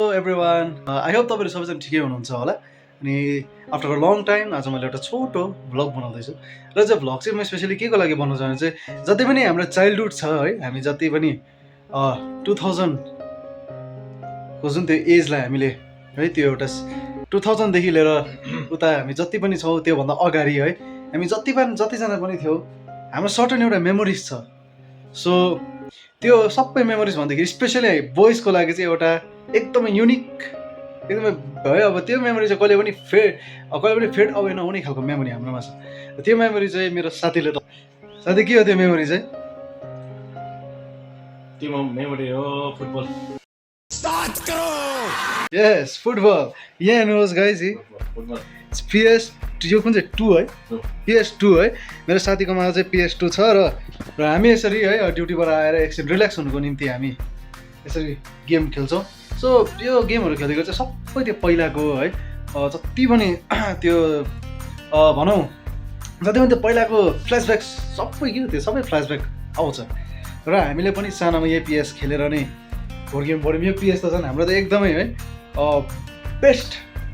Hello everyone I hope तपाईँहरू सबैजना ठिकै हुनुहुन्छ होला अनि आफ्टर अ लङ टाइम आज मैले एउटा छोटो भ्लग बनाउँदैछु र चाहिँ भ्लग चाहिँ म स्पेसली के को लागि बनाउँछु भने चाहिँ जति पनि हाम्रो चाइल्डहुड छ है हामी जति पनि 2000 को जुन त्यो एजलाई हामीले है त्यो एउटा 2000देखि लिएर उता हामी जति पनि छौँ त्योभन्दा अगाडि है हामी जतिजना पनि थियौँ हाम्रो सर्टन एउटा मेमोरिज छ। सो त्यो सबै मेमोरिज भन्दाखेरि स्पेसली बोइजको लागि चाहिँ एउटा एकदमै युनिक एकदमै भयो। अब त्यो मेमोरी चाहिँ कहिले पनि फेड अवे नहुने खालको मेमोरी हाम्रोमा छ। त्यो मेमोरी चाहिँ मेरो साथीले साथी के हो त्यो मेमोरी चाहिँ? त्यो मेमोरी हो फुटबल। यस फुटबल। यहाँ हेर्नुहोस् गाइज PS यो कुन चाहिँ 2 है PS2 है मेरो साथीकोमा चाहिँ PS2 छ र हामी यसरी है ड्युटीबाट आएर एकछिन रिल्याक्स हुनुको निम्ति हामी यसरी गेम खेल्छौँ। सो यो गेमहरू खेलेको चाहिँ सबै त्यो पहिलाको है जति पनि त्यो भनौँ जति पनि त्यो पहिलाको फ्ल्यासब्याक सबै के त्यो सबै फ्ल्यासब्याक आउँछ र हामीले पनि सानोमा यही PS खेलेर नै हुर्क्यौँ बढ्यौँ। यो PS त झन् हाम्रो त एकदमै है बेस्ट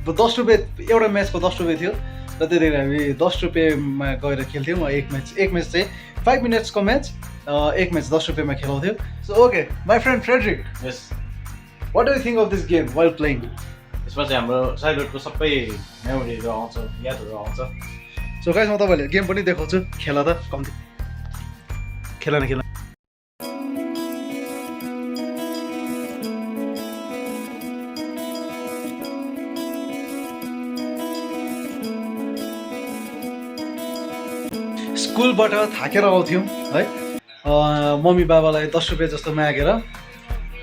10 रुपियाँ एउटा म्याचको 10 रुपियाँ थियो र त्यतिखेर हामी 10 रुपियाँमा गएर खेल्थ्यौँ। एक म्याच चाहिँ 5 मिनट्सको म्याच एक म्याच 10 रुपियाँमा खेलाउँथ्यो। So okay my friend Frederick, yes what do you think of this game while playing? यसमा चाहिँ हाम्रो चाइल्डहुडको सबै मेमोरीहरू आउँछ, यादहरू आउँछ। सो गाइस म तपाईँहरूले गेम पनि देखाउँछु, खेला त कम्ती खेला न खेला। स्कुलबाट थाकेर आउँथ्यौँ है मम्मी बाबालाई 10 रुपियाँ जस्तो मागेर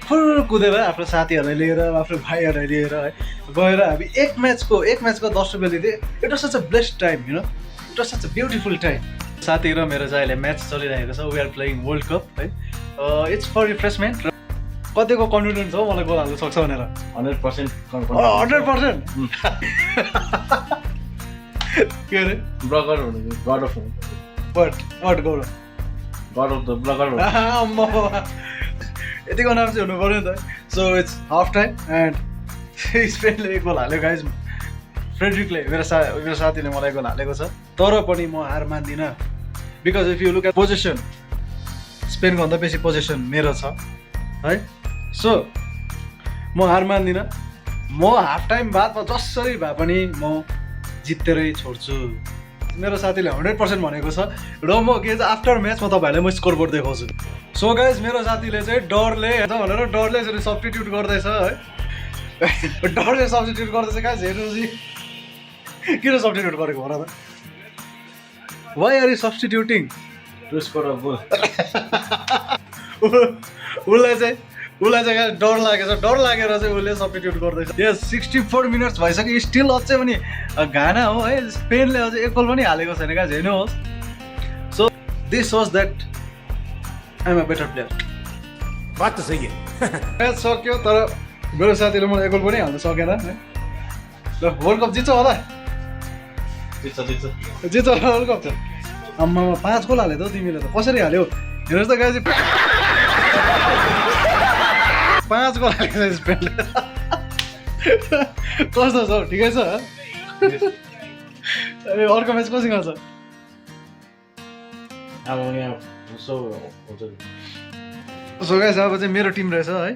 फुल कुदेर आफ्नो साथीहरूलाई लिएर आफ्नो भाइहरूलाई लिएर है गएर हामी एक म्याचको 10 रुपियाँ लिँदै। It was such a blessed time you know, it was such a beautiful time. साथी र मेरो चाहिँ अहिले म्याच चलिरहेको छ, we are playing world cup है। It's for refreshment. कतिको कन्फिडेन्स हो मलाई गोल हाल्नु सक्छ भनेर? 100% 100%। के अरे ब्लगर हुनु, god of what Gaurav god of the blogger हुनु। यतिको नाम चाहिँ हुनु पऱ्यो नि त। So it's half time and स्पेनले एक गोल हाल्यो गाइज। फ्रेडरिकले मेरो साथीले मलाई गोल हालेको छ, तर पनि म हार मान्दिनँ। Because if you look at position स्पेनको भन्दा बेसी पोजिसन मेरो छ है। सो म हार मान्दिनँ। म हाफ टाइम बादमा जसरी भए पनि म जित्तेरै छोड्छु। मेरो साथीले 100% भनेको छ र म के चाहिँ आफ्टर म्याच म तपाईँहरूलाई म स्कोर बोर्ड देखाउँछु। सो गाइज मेरो साथीले चाहिँ डरले यसरी सब्स्टिट्युट गर्दैछ है। डरले सब्स्टिट्युट गर्दैछ गाइज, हेर्नुहोस् किन सब्स्टिट्युट गरेको भन त? Why are you substituting to score a goal? उसलाई चाहिँ डर लागेर चाहिँ उसले सब्स्टिट्युट गर्दैछ। यस 64 मिनट्स भइसक्यो, स्टिल अझै पनि घाना हो है। स्पेनले अझै एक गोल पनि हालेको छैन गाइज, हेर्नुहोस्। So this was that I am a better player. बात त सही है। म्याच सक्यो तर मेरो साथीले मलाई एक गोल पनि हाल्नु सकेन है। ल वर्ल्ड कप जित्छ होला? जित्छ वर्ल्ड कप त। आम्मामा 5 गोल हाल्यो त तिमीले त, कसरी हाल्यौ? हेर्नुहोस् त गाइज 5 गोल हालेको छ स्पेनले। कस्तो छ? ठिकै छ? अर्को म्याच कोसँग छ? अब यहाँ सो गाइस अब चाहिँ मेरो टिम रहेछ है,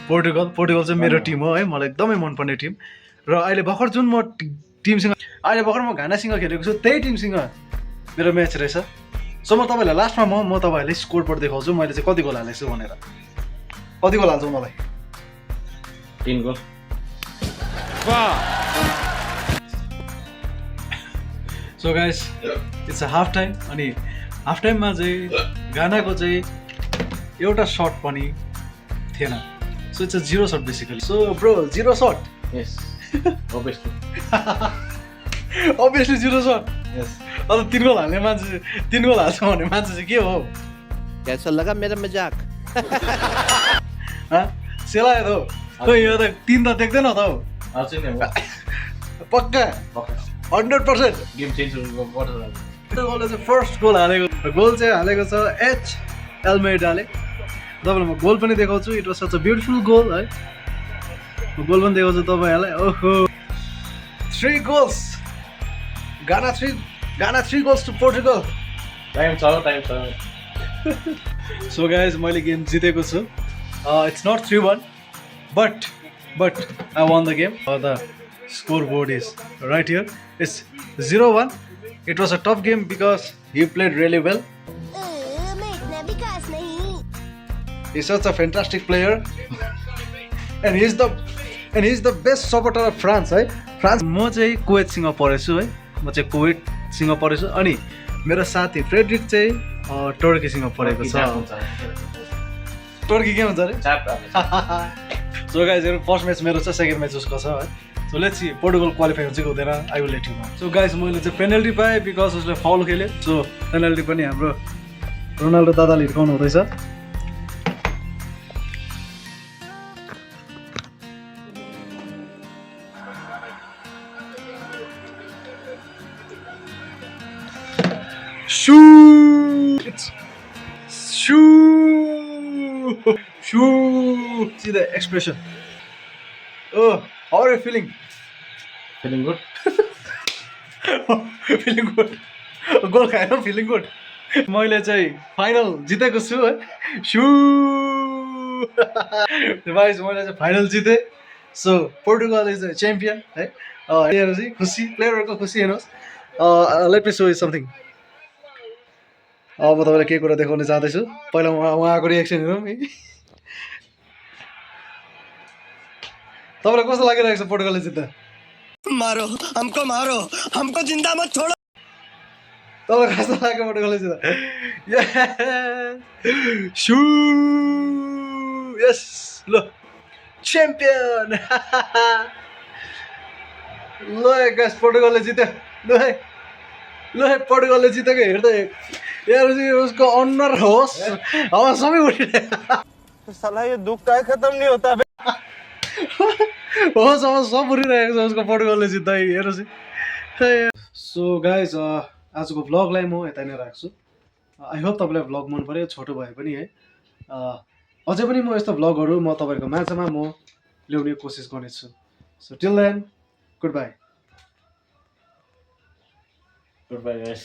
पोर्टुगल चाहिँ मेरो टिम हो है, मलाई एकदमै मनपर्ने टिम। र अहिले भर्खर जुन म टिमसँग घानासँग खेलेको छु त्यही टिमसँग मेरो म्याच रहेछ। सो म तपाईँहरूलाई लास्टमा म तपाईँहरूलाई स्कोर बोर्ड देखाउँछु मैले चाहिँ कति गोल हालेको छु भनेर। कति गोल हाल्छौ मलाई? 3 goal. So guys it's a half time अनि हाफ टाइममा चाहिँ घानाको चाहिँ एउटा सट पनि थिएन। So it's a 0 shot basically. So bro 0 shot? Yes obviously 0 shot. Yes अब 3 गोल हाल्ने मान्छे 3 गोल हाल्छ भने मान्छे चाहिँ के हो? कैसा लगा मेरा मजाक? सेलायो त हो खोइ, यो त 3 त देख्दैन त हौ। अझै नै पक्का 100% गेम चेन्ज गर्छ। चाहिँ फर्स्ट गोल हालेको छ एच एल्मेडाले। तपाईँलाई म गोल पनि देखाउँछु। It was such a beautiful goal है। गोल पनि दिएको छु तपाईँहरूलाई ओहो 3 goals Ghana 3 goals to Portugal time छ so guys मैले गेम जितेको छु it's not 3-1 but I won the game the scoreboard is right here it's 0-1 it was a tough game because he played really well मैं इतना भी खास नहीं he's such a fantastic player and he's the best supporter of France है France म चाहिँ कुवेतसँग पढेछु है म चाहिँ कुवेतसँग पढेछु अनि मेरो साथी फ्रेडरिक चाहिँ टर्कीसँग पढेको छ टर्की के हुन्छ अरे सो गाइज फर्स्ट म्याच मेरो छ सेकेन्ड म्याच उसको छ है so let's see Portugal qualify हुन्छ कि हुँदैन I will let you know so guys मैले चाहिँ पेनल्टी पाएँ बिकज उसले फाउल खेल्यो सो पेनल्टी पनि हाम्रो रोनाल्डो दादाले हिर्काउनु हुँदैछ Shoot! See the expression. Oh, how are you feeling? Feeling good Feeling good. Goal खाएर feeling good. मैले चाहिँ फाइनल जितेको छु है भाइ मैले चाहिँ फाइनल जितेँ so Portugal is the champion है हेरेर चाहिँ खुसी प्लेयरहरूको खुसी हेर्नुहोस् let me show you something अब म तपाईँलाई के कुरा देखाउन चाहदैछु पहिला उहाँको रिएक्सन हेरौँ है तपाईँलाई कस्तो लागिरहेको छ पोर्टुगलले जित्दा मारो हमको जिंदा मत छोड़ो तपाईँलाई कस्तो लाग्यो पोर्टुगलले जित्दा यस ल च्याम्पियन ल गाइस पोर्टुगलले जित्यो ल पोर्टुगलले जितेको हेर्दै यार उसको अनुहार होस् हावा सबै उठिरहेको साला ये दुख का खत्म नहीं होता होस् हावा सब उठिरहेको छ उसको पोर्टुगलले जित्दा हेर्नुहोस् सो गाइज आजको भ्लगलाई म यता नै राख्छु आई होप तपाईँलाई भ्लग मन पऱ्यो छोटो भए पनि है अझै पनि म यस्तो भ्लगहरू म तपाईँहरूको माझमा म ल्याउने कोसिस गर्नेछु so till then good bye good bye guys